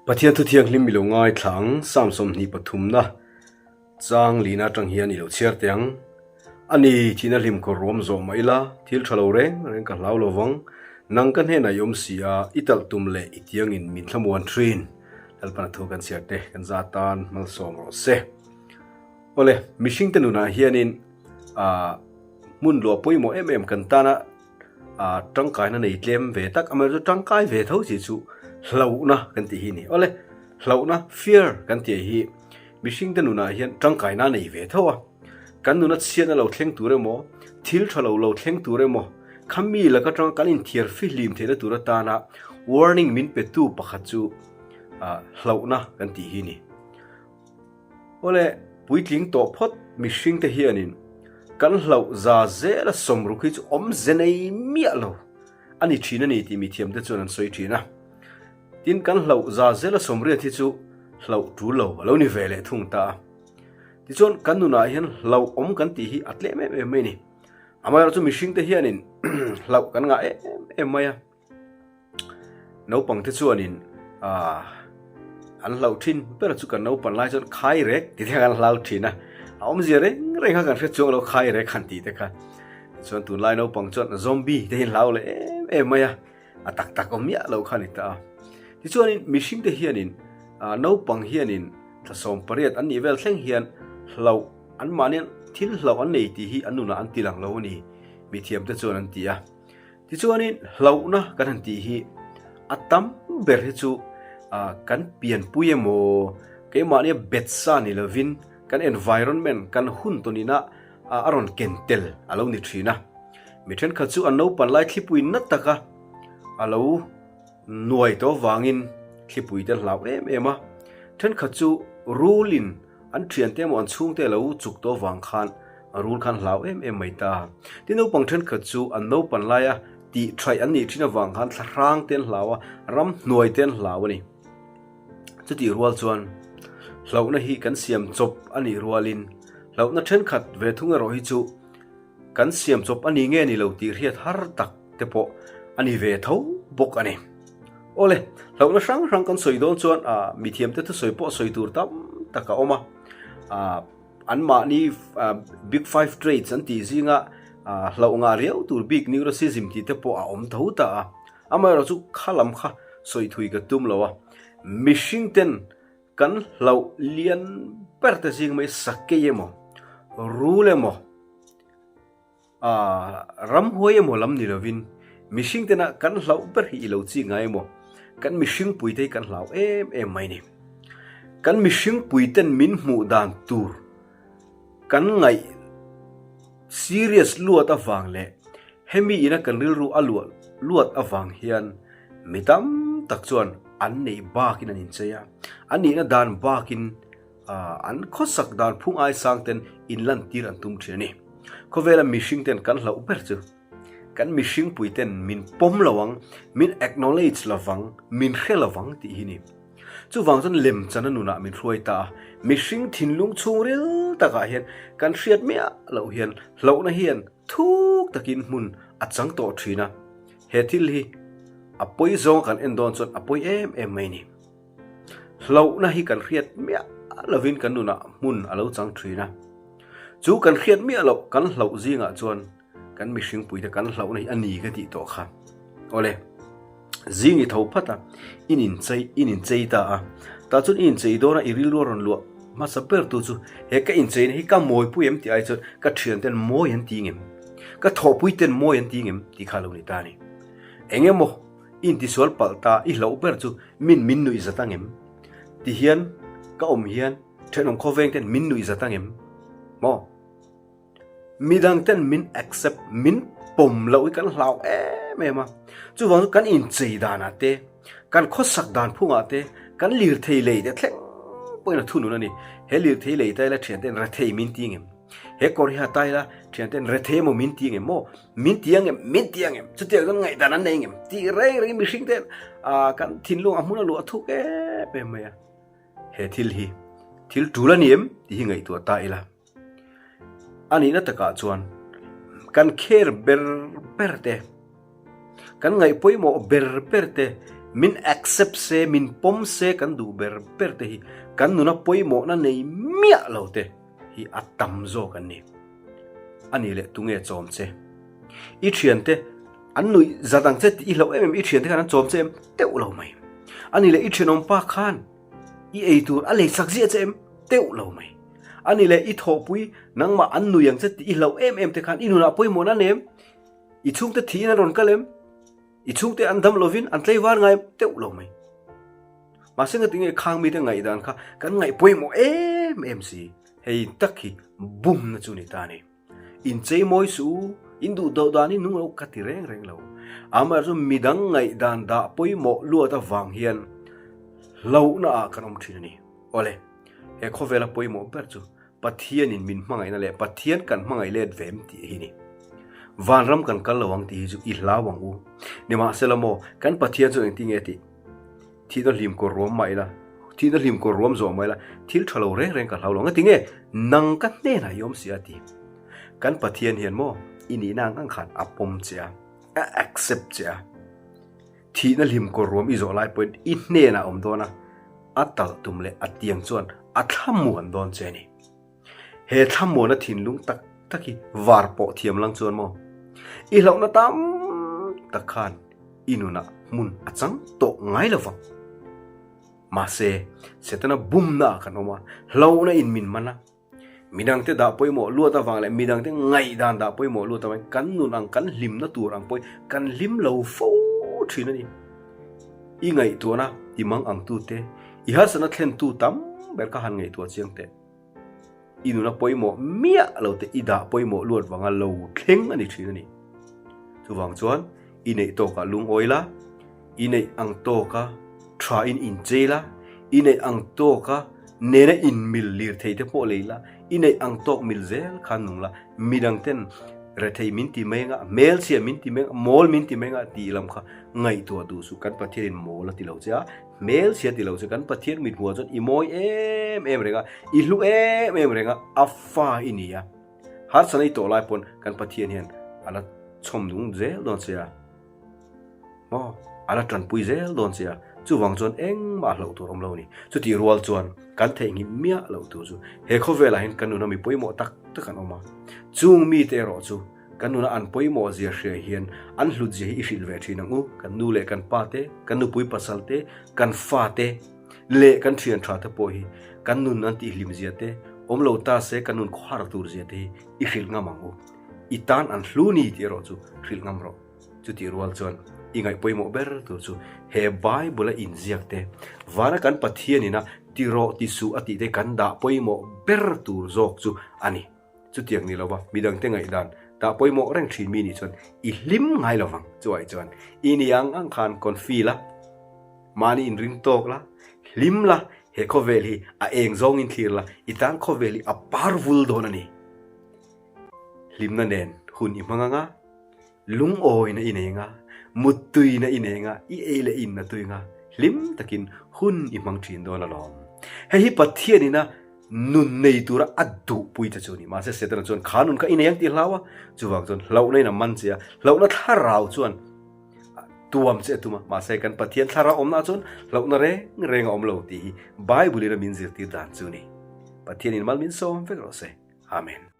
Pathian thu thianghlim i lo ngaithla ang, Psalm 23 na chang lina atang hian i lo chhiar teh ang. Ani, thihna hlim kawr ruam zawh mah ila, thil tha lo reng reng ka hlau lo vang, nang ka hnenah i awm si a, i talh tum leh i tiangin min thlamuan thin. Lalpana thu kan chhiar te kan za tan malsawm rawh se. Awle, mihringte nunah hianin ah hmun luah pawimawh em em kan tana ah tangkaina nei tlem ve tak, amaherawhchu tangkai ve tho chi chu hlauhna kan tih hi a ni. Awle, hlauhna, fear, kan tih hi mihringte nunah hian tangkaina a nei ve tho a. Kan nuna chhiatna lo thleng tur emaw, thil tha lo lo thleng tur emaw, khami lak atanga kan inthiar fihlim theihna tur atana warning min petu pakhat chu ah hlauhna kan tih hi a ni. Awle, puitling tawh phawt mihringte hianin kan hlauh za zela sawmruk hi chu awmze nei miah lo a ni thin a ni tih mithiamte chuan an sawi thin a. Tin, kan hlauh za zela sawmriat hi chu hlauh tul lo a lo ni ve leh thung ta a. Tichuan, kan nunah hian hlauh awm kan tih hi a tlem em em mai a ni. Amaherawhchu mihringte hianin hlauh kan ngah em em mai a. Naupang te chuanin aah an hlauh thin ber chu kan naupan lai chuan khai rek ti te khan an hlau thin a, a awmzia reng reng kha kan hre chuang lo khai rek han tih te kha. Tichuan tunlai naupang chuan zombie te hi an hlau leh em em mai a, a tak tak awm miah lo kha a ni ta a. Tichuanin mihring te hianin aah naupang hianin thla 18 an nih vel thleng hian hlauh anmahnian thil hlauh an nei tih hi an nunah an ti lang lo a ni mithiam te chuan an ti a. Tichuanin hlauhna kan han tih hi a tam ber hi chu kan pianpui emaw keimahnia bet sa ni lovin kan environment kan hun tawnina a rawn ken tel a lo ni thin a. Mi thenkhat chu an naupan lai thlipui na taka a lo nuai tawh avangin thlipui te an hlau em em a. Thenkhat chu rulin An thiante emaw an chhungte a lo chuk tawh vang khan rul khan hlau em em mai ta. Tin naupang thenkhat chu an naupan laia tih thaih an nih thin avang khan thla hrang te an hlau a, ram hnuai te an hlau a ni. Chutih rual chuan hlauhna hi kan siam chawp a nih rualin hlauhna thenkhat ve thung erawh hi chu kan siam chawp a ni nge ni lo tih hriat har tak te pawh a ni ve tho bawk a ni. Awle, hlauhna hrang hrang kan sawi dawn chuan ah mithiamte thusawi pawh sawi tur tam tak a awm a. Ah anmahni big five traits an tih zinga ah hlauh ngah riau tur bik neuroticism tih te pawh a awm tho ta a. Amaherawhchu kha lam kha sawi thui ka tum lo a. Mihring ten kan hlauh lian ber te zing mai sakei emaw, rul emaw, A ramhuai emaw lam ni lovin mihring tena kan hlauh ber hi i lo chik ngai emaw, kan mihring puite hi kan hlau em em mai ni. Kan mihring puiten min hmuh dan tur kan ngaih serious luat avang leh hemi ina kan rilru a luah luat avang hian mi tam tak chuan an neih bakin an inchei a, an nihna dan bakin An khawsak dan phung ai sang ten inlantir an tum thin a ni. Khawvela mihring ten kan hlauh ber chu kan mihring pui ten min pawm lo ang, min acknowledge lovang, min hre lovang tih hi ni. Chuvang chuan lemchana nunah min hruai ta a, mihring thinlung chhungril takah hian kan hriat miah loh hian hlauhna hian thuk takin hmun a chang tawh thin a. He thil hi a pawi zawnga kan en dawn chuan a pawi em em mai ni. Hlauhna hi kan hriat miah lovin kan nunah hmun a lo chang thin a. Chu kan hriat miah loh kan hlauh zingah chuan kan mihringpuite kan hlauhna hi a ni ka tih tawh kha. Awle, zing i tho phat a, in inchei in inchei ta a. Tah chuan i inchei dawn a, i rilru a rawn luah hmasa ber tu chu he ka incheina hi ka mawipui em tih ai chuan ka thianten mawi an ti ngem, ka thawhpuiten mawi an ti ngem tih kha a lo ni ta a ni. Eng emaw I intisual palh ta, i hlauh ber chu min min nuih zat angem? Ti hian ka awm hian thenawm khawveng ten min nuih zat angem? Maw? Midang ten min accept, min pawm loh hi kan hlau em em a. Chuvang chu kan inchei danah te, kan khawsak dan phungah te, kan lirthei lei te thleng pawhin a thunun a ni. He lirthei lei ta ila thian ten rethei min ti ngem? He kawr hi ha ta ila thian ten rethei emaw min ti ngem maw? Min ti ang em? Min ti ang em? Chutiang chuan ngaihdan an nei ngem? Tih reng rengin mihring te ah kan thinlung a hmun a luah thuk em em mai a. He thil hi thil tul a ni em tih hi ngaihtuah ta ila. A nihna takah chuan kan care ber ber te, kan ngaih pawimawh ber ber te. Min accept se, min pawm se kan duh ber ber te hi kan nuna pawimawhna nei miah lo te hi a tam zawk an ni. A nih leh tunge chawm che? I thiante an nuih zat ang che tih i hlauh em em, i thiante khan an chawm che em? Teuh lo mai. A nih leh i thenawmpa khan i ei tur a lei chak ziah che em? Teuh lo mai. A nih leh i thawhpui nangmah an nuih ang che tih i hlauh em em te khan i nunah pawimawhna an em? I chhungte thiin an rawn kal em? I chhungte an dam lovin an tlei var ngai teuh lo mai. Mahse nga tinge khang mite ngaihdan kha kan ngaih pawimawh em em si. Hei tak hi bumna chu ni ta a ni. Inchei mawi suh u, in duh doh danin nung lo ka ti reng reng lo. Amaherawhchu midang ngaihdan dah pawimawh luat avang hian hlauhna ah kan awm thin a ni. Awle, he khawvela pawimawh ber chu Pathianin min hmangaihna leh Pathian kan hmangaih let ve em tih hi ni. Vanram kan kal lo ang tih hi chu i hlau ang u. Nimahsela maw, kan Pathian chuan engtin nge tih? Thihna hlim kawr ruam mah ila, thihna hlim kawr ruam zawh mah ila, thil tha lo reng reng ka hlau lo ang. Engtin nge? Nang ka hnenah i awm si a ti. Kan Pathian hian maw, i nihna ang ang khan a pawm che a, a accept che a. Thihna hlim kawr ruam i zawh lai pawhin i hnenah a awm dawn a, a talh tum leh a tiang chuan a thlamuan dawn che a ni. He thlamuana thinlung tak tak hi var pawh thiam lang chuan maw? I hlauhna tam tak khan i nunah hmun a chang tawh ngai lo vang. Mahse, Setana bumnaah kan awm a, hlauhna in min man a, Midangte dah pawimawh luat avang leh midangte ngaihdan dah pawimawh luat avangin kan nun ang, kan hlimna tur ang pawhin kan hlim lo fo thin a ni. I ngaihtuahna i mang ang tute, i harsatna thlentu tam ber kha han ngaihtuah chiang teh. I nuna pawimawh miah lo te i dah pawimawh luat vanga lo thleng a ni thin a ni. Chuvang chuan i neih tawkah lungawi la, I neih ang tawka tha in inchei la, i neih ang tawka nena inmil lirthei te pawh lei la, i neih ang tawk mil zel khan nung la, midang ten rethei min ti mai anga, hmelchhia min ti mai anga, mawl min ti mai anga tih lam kha ngaihtuah duh suh, kan Pathianin mawl a ti lo che a, hmelchhia ti lo che, kan Pathian mithmuh ah chuan i mawi em em reng a, i hlu em em reng a, a fa i ni a, harsatna i tawh lai pawn kan Pathian hian a la chhawm nung zel dawn che a. Maw? A la tanpui zel dawn che a, chuvang chuan engmah hlauh tur awm lo a ni. Chutih rual chuan kan theihnghilh miah loh tur chu he khawvelah hian kan nuna mi pawimawh tak tak an awm a. Chung mite erawh chu kan nuna an pawimawh zia hria hian an hlut zia hi i hrilh ve thin ang u. Kan nu leh kan pa te, kan nupui pasal te, kan fa te leh kan thian tha te pawh hi kan nun an tihhlim zia te, awm lo ta se kan nun khawhar tur zia te hi i hrilh ngam ang u. I tan an hlu ni tih erawh chu hrilh ngam rawh. Chutih rual chuan i ngaih pawimawh ber tur chu he Bible a inziak te, vana kan Pathian ina ti rawh ti suh a tih te kan dah pawimawh ber tur zawk chu a ni. Chutiang ni lova midangte ngaihdan dah pawimawh reng thin mi nih chuan i hlim ngai lovang. Chuai chuan i ni ang ang khan confi la, mahni inring tawk la, hlim la, he khawvel hi a eng zawngin thlir la, i tan khawvel hi a par vul dawn a ni. Hlimna nen hun i hmang anga, lungawina i nei anga, muttuina i nei anga, i ei leh in a tui anga, hlim takin hun i hmang thin dawn alawm. Hei hi Pathianina nun nei tura a duhpui che chu a ni. Mahse Setana chuan kha nun kha i nei ang tih a hlau a, chuvang chuan hlauhna in a man che a, hlauhna thlarau chuan tuam che a tum a, mahse kan Pathian thlarau awmnaah chuan hlauhna reng reng a awm lo tih hi Bible-in a min zirtir dan chu a ni. Pathianin mal min sawm vek rawh se. Amen.